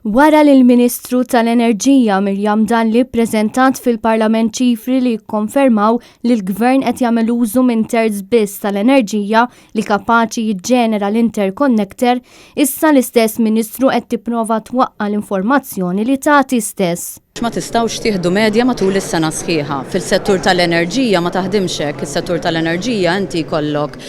Wara li l-Ministru tal-Enerġija Miriam Dalli ppreżentat fil-Parlament ċifri li jikkonfermaw li l-Gvern qed jagħmel użu minn terz biss tal-enerġija li kapaċi jiġġenera l-interconnector, issa l-istess Ministru qed tipprova twaqqa' l-informazzjoni li tagħti stess. Ma tistgħux tieħdu medja matul is-sena sħiħa. Fil-settur tal-enerġija ma taħdimx hekk. Is-settur tal-enerġija inti jkollok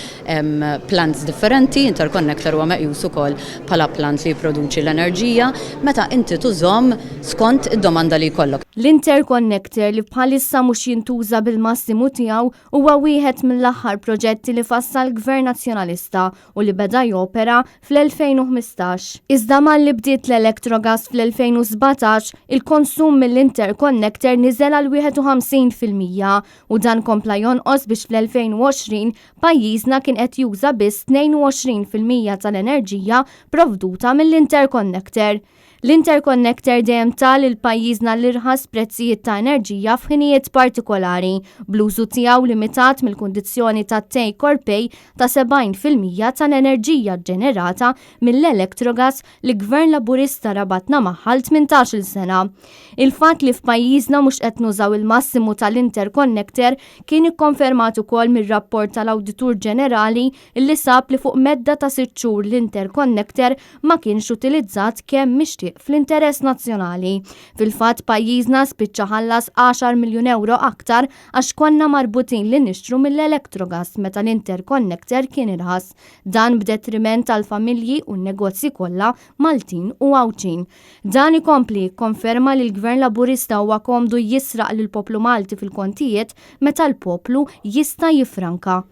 plants differenti, interconnector huwa meqjus ukoll bħala plant li jipproduċi l-enerġija, meta inti tużhom skont id-domanda li jkollok. L-interconnector li bħalissa mhux jintuża bil-massimu tiegħu huwa wieħed mill-aħħar proġetti li fassal Gvern Nazzjonalista u li beda jopera fl-2015. Iżda malli bdiet l-Electrogas fl-2017, il-konsum mill-interconnector niżel għal 51% u dan kompla jonqos biex fl-2020 pajjiżna kien qed juża biss 22% tal-enerġija provduta mill-interconnector. L-interconnector dejjem ta lil pajjiżna l-irħas prezzijiet ta' enerġija f'ħinijiet partikolari, bl-użu tiegħu limitat mill-kundizzjoni ta' take or pay ta' 70% tal-enerġija ġġenerata mill-Electrogas li Gvern Laburista rabatna magħha għal 18-il sena. Il-fatt li f'pajjiżna mhux qed nużaw il-massimu tal-interconnector kien ikkonfermat ukoll mir-rapport tal-Awditur Ġenerali li sab li fuq medda ta' sitt xhur l-interconnector ma kienx utilizzat kemm mixtieq fl-interess nazzjonali. Fil-fatt pajjiżna spiċċa ħallas għaxar miljun ewro aktar għax konna marbutin li nixtru mill-Electrogas meta l-interconnector kien irħas. Dan b'detriment għall-familji u n-negozji kollha Maltin u Għawdxin. Dan ikompli jikkonferma li l-Gvern Laburista huwa komdu jisraq lill-poplu Malti fil-kontijiet meta l-poplu jista' jiffranka.